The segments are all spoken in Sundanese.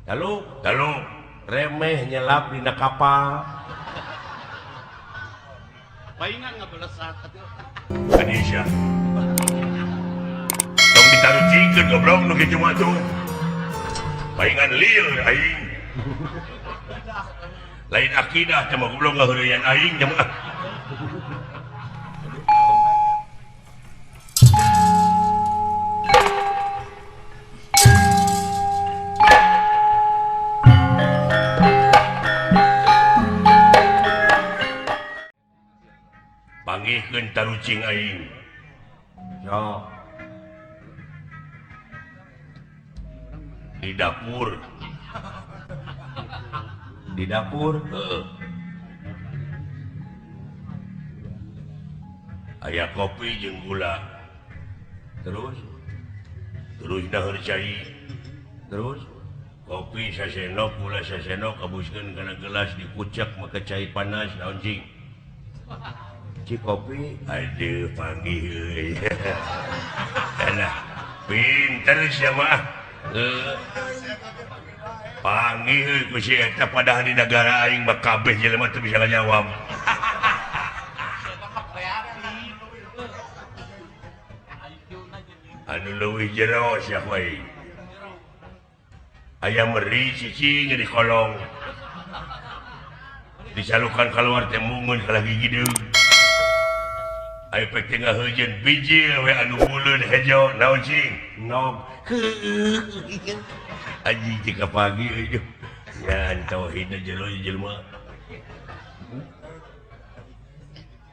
Lalu lalu remeh nyelap dina kapal. Paingan ngabelesat atuh. Indonesia. Tong ditarucingkeun goblok nu kitu mah tuh. Paingan lieur aing. Lain akidah teh mah goblok ngaheureuyan aing teh mah. Panggihkeun tarucing aing. Yo. Di dapur. Di dapur, heeh. Aya kopi jeung gula. Terus terus dahar cai. Terus kopi sasendok, gula sasendok kabuskeun kana gelas dikucek make cai panas naon cing. Cik kopi, aduh panggih euy. Elah, pinter sia mah. Heuh. Panggih euy ku si eta padahal di negara aing mah kabeh jelema teu bisa ngajawab. Anu leuwih jero sia we. Aya meri cicing di kolong. Disalukan keluar teh mungun kalah gigideung. Aya pek teh ngaheujeun bijil we anu buleun hejo naon cing? Nog. Anjing teh kapagi euy. Ya tauhidna jero jelema.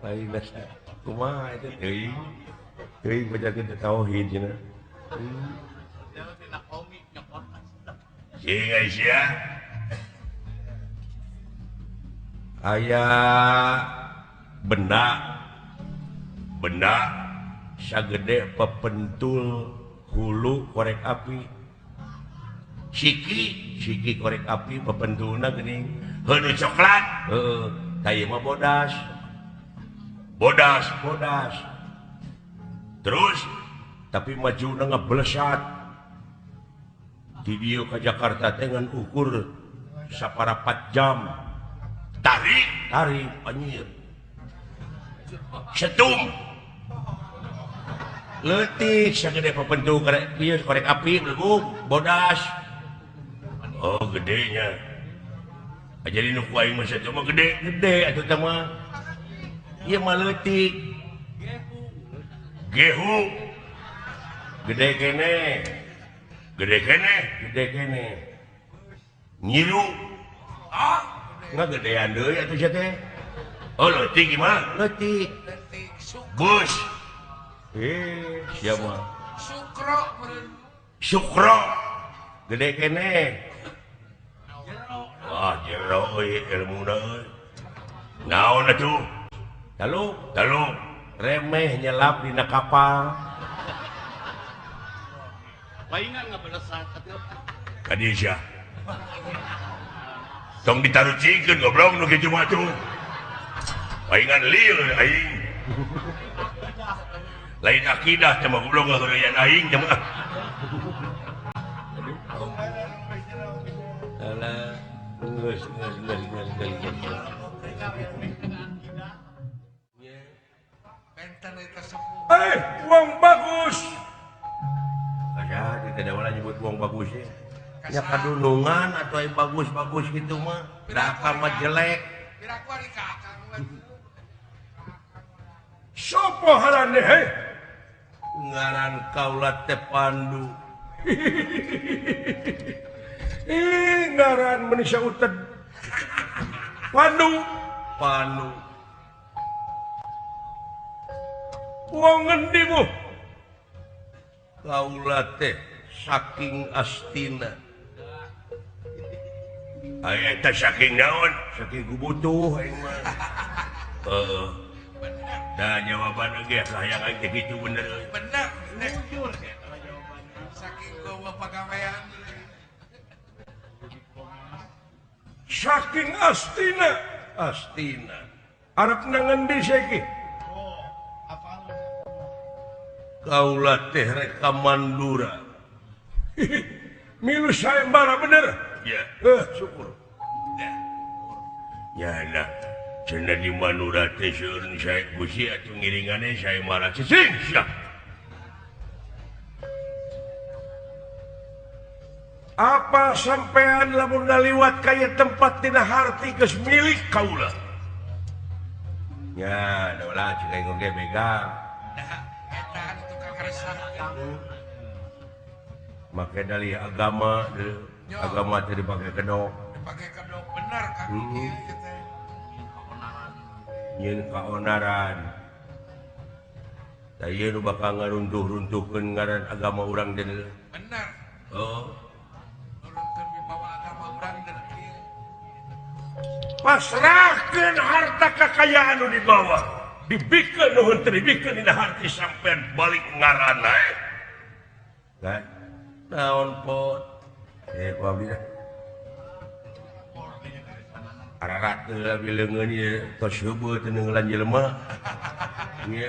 Lain basa kumaha eta teuing. Teuing bacakeun teh tauhid cenah. Cing Aisyah. Aya benda benda sagede pepentul hulu korek api. Siki siki korek api pepentulna geuning heueuh coklat. Heueuh, tah ieu mah bodas. Bodas, bodas. Terus tapi majuna ngeblesat. Di dieu ka Jakarta teh ngan ukur saparapat jam. Tarik, tarik anjir. Setum. Leutik sagede papentu korek ieu korek api belegug bodas. Oh gedenya. Jadi nu ku aing mah sakitu mah gede, gede atuh teh mah. Ieu mah leutik. Gehu. Gede kene. Gede kene, gede kene. Nyiru. Ah, ngagedean deui atuh sia teh. Oh leutik ieu mah, leutik. Bus. Sia mah. Sukro meureun. Sukro. Gede kene. Wah, jero euy ilmuna euy. Naon atuh? Taluk, taluk. Remeh nyelap dina kapal. Paingan ngabelesat atuh. Kadisya. Tong ditarucingkeun goblok nu kitu mah atuh. Paingan lieur aing. Lain akidah teh mah goblok ngaheureuyan aing teh mah. Alah, geus geus geus geus geus. Eh, wong bagus. Ada tidak ada nyebut wong bagus ya. Ya kadulungan atau yang bagus-bagus gitu mah. Dakar mah jelek. Sopo harane he? Ngaran kaula teh Pandu. Ih, ngaran manusia uted. Pandu, Pandu. Wong ngendi bu? Kaula teh saking Astina. Aya eta saking naon? Saking gubutuh aing mah. Heeh. Da jawaban ge hayang aing teh kitu bener euy. Bener, jujur. Saking gowo pagawean. Saking Astina, Astina. Arep nang ngendi saiki? Kaula teh rek ka Mandura. Milu sayembara bener. Ya. Syukur. Ya nah. Cenah di Manura teh seueur nu sae Gusti atuh ngiringane sae marah cicing sia. Apa sampean lamun ngaliwat ka ieu tempat tina harti geus milik kaula? Ya, daulah cek aing oge begang. Eta anu tukang resah. Make dalih agama, agama teh dipake kedok. Dipake kedok bener kan ieu teh. Nyeun kaonaran. Da ieu nu bakal ngaruntuh-runtuhkeun ngaran agama urang teh. Bener. Oh. Nurunkeun wibawa agama urang teh kieu. Pasrahkeun harta kakayaan nu dibawa. Dibikeun nuhun teu dibikeun dina harti sampean balik ngaranna. Kan? Naon pot? Ku abdi dah. Ararat abdi leungeun ieu tos heubeut teu neungeulan jelema. Nya.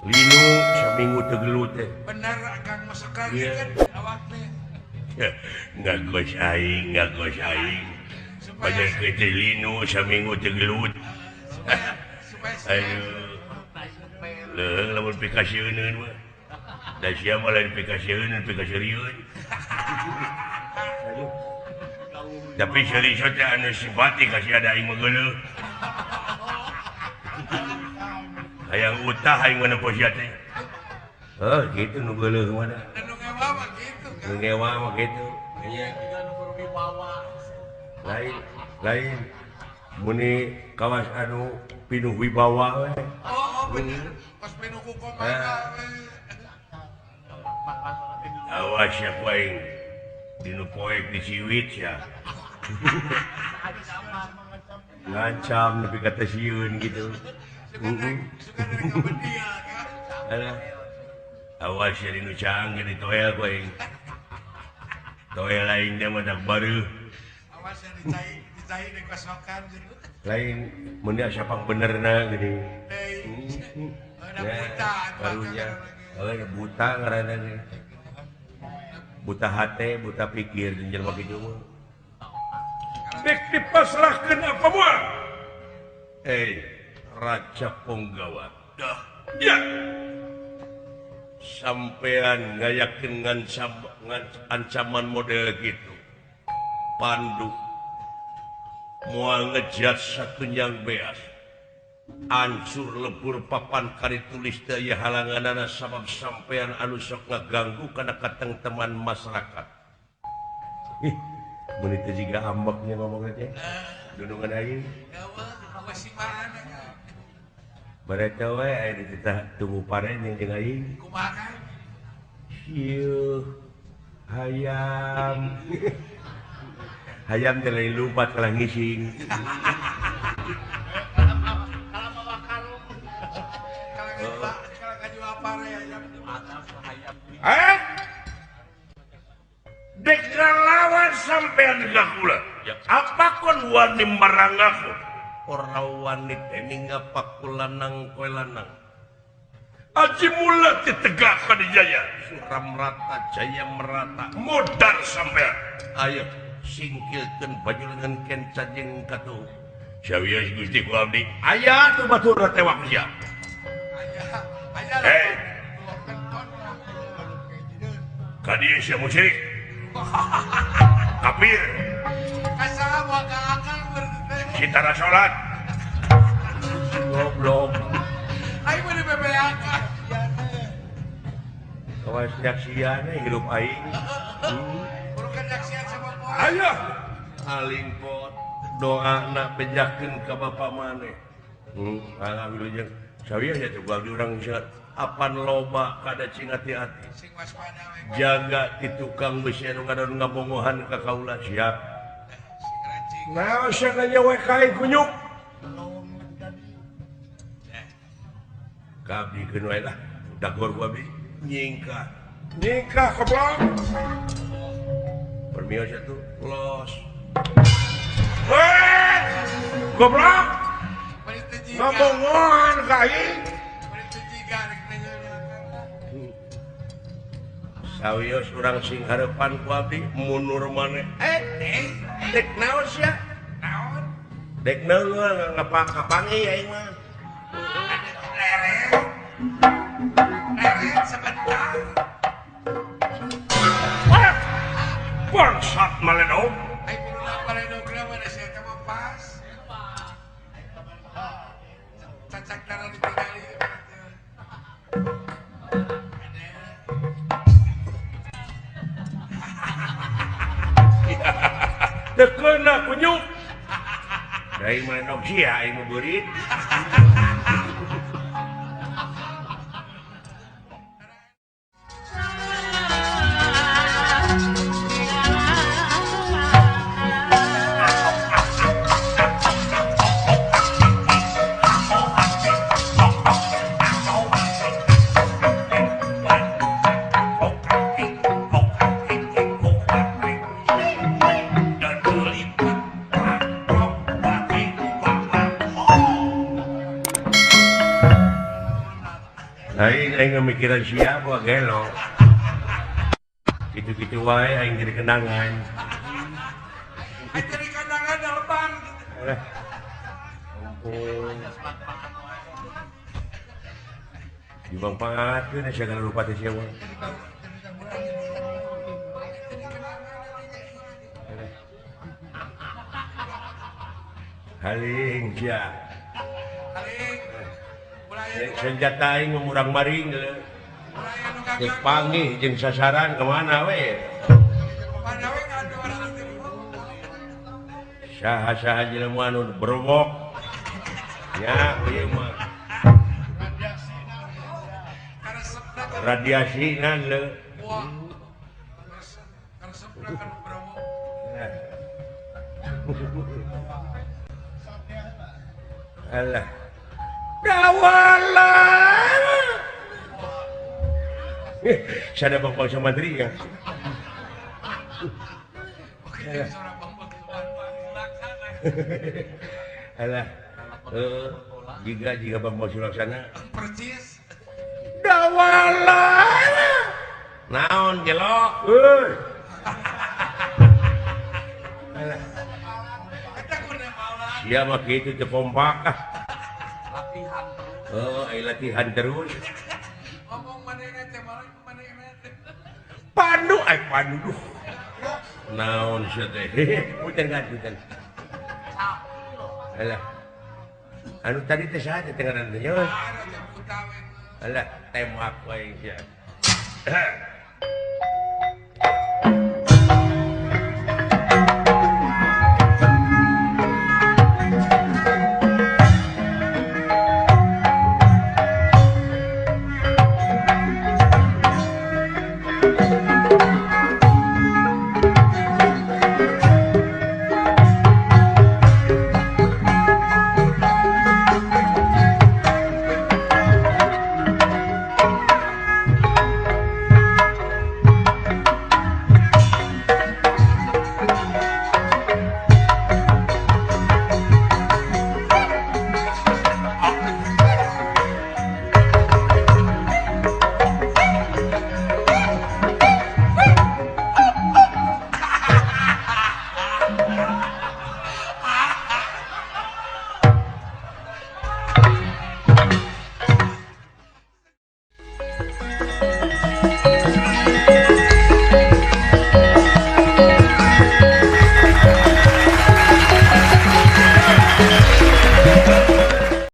Linu saminggu teu gelut teh. Bener Akang masukkan kan awak teh. Ngagos aing, ngagos aing. Banyak teh linu saminggu teu gelut. Supaya ayo. Leung lamun pikasieun mah. Da sia mah lain pikasieun, pikasieun. Tapi seuri teh anu simpati kasih ada aing mah geuleuh. Hayang utah aing mah nempo sia teh. Heuh, kitu nu geuleuh mah da. Nu ngewa mah kitu kan. Nu ngewa mah kitu. Nya. Lain, lain. Muni kawas anu pinuh wibawa we. Oh, bener. Pas pinuh ku kumaha we. Awas ya ku aing. Dinu poek diciwit ya. Ngancam nepi ka teh sieun gitu. Alah. Awas ya dinu caang ge ditoel ku aing. Toel aing teh mah tak bareuh. Awas ya dicai dikosokan gitu. Lain mun asa pangbenerna geuning. Ada buta karunya. Heuh buta ngaranna ge. Buta hate, buta pikir jeung jelema kitu mah. Dek dipasrahkeun apa moal? Raja Ponggawa. Dah. Ya. Sampean ngayakeun ancaman model gitu. Pandu moal ngejat satunyang beas. Ancur lebur papan kari tulis teu aya halanganana sabab sampean anu sok ngaganggu kana katengteman masyarakat. Ih, meuni teh jiga ambeknya ngomongna teh. Dunungan aing. Bareta we aya dititah tunggu paren jeung aing. Kumaha kan? Ieu hayam. Hayam teh lain lumpat kalah ngising. Dek ngalawan sampean ka kula. Apa kon wani marang aku? Ora wani dening apa lanang kowe lanang. Aji mula ditegak Jaya. Suram rata jaya merata. Modar sampean. Ayo singkilkeun baju lengan kenca jeung katuh. Sawios Gusti ku abdi. Aya tuh batur tewak sia. Aya, aya. Hei. Ka dieu sia musyrik. Kafir. Kasaha moal ka akal berarti. Citara salat. Goblok. Aing mah di BBAK. Kawas nyaksian hirup aing. Bukan nyaksian sama poe. Ayo. Aling pot doa nak bejakeun ka bapa maneh. Alhamdulillah. Sawieu nya teh abdi urang apan loba kada cing hati-hati. Sing waspada we. Jaga ti tukang besi anu ngadon ngabongohan ka kaula siap. Naon sia nanya we ka aing kunyuk. Ka abdi keun wae lah. Dagor ku abdi nyingkah. Nyingkah goblok. Permios atuh los. Weh! Goblok. Ngabongohan ka aing. Sawios urang sing harepan ku abdi mundur maneh. Dek naon sia? Naon? Dek naon ngapangi aing mah. Leren. Leren sebentar. Bangsat maledog. Ai puluna maledog mah da sia teh mah pas. Cacak darah ditinggali. Tekena kunyuk. Aing maledog sia aing mah beurit. Aing mikiran siapa gelo. Gitu-gitu wae aing jadi kenangan. Aing jadi kenangan leban. Ampun. Dimangpaatkeun sagala rupa teh sia mah. Haling sia. Haling. Senjata aing murang maring geus panggih jeung sasaran kemana we? Saha-saha jelema anu berwok nya ieu mah radiasina leu. Alah dawala. Sada Bang Sumantri ya. Alah. Jika Bang Sulaksana. Percis. Dawala. Naon gelo? Euy. Alah. Sia mah kitu teu kompak ah. Latihan terus. Oh, ai latihan terus. Ngomong manehna teh manehna teh. Pandu ai pandu. Naon sia teh? Punten kan punten. Alah. Anu tadi teh saha teh ngaranna teh? Alah, tembak wae sia.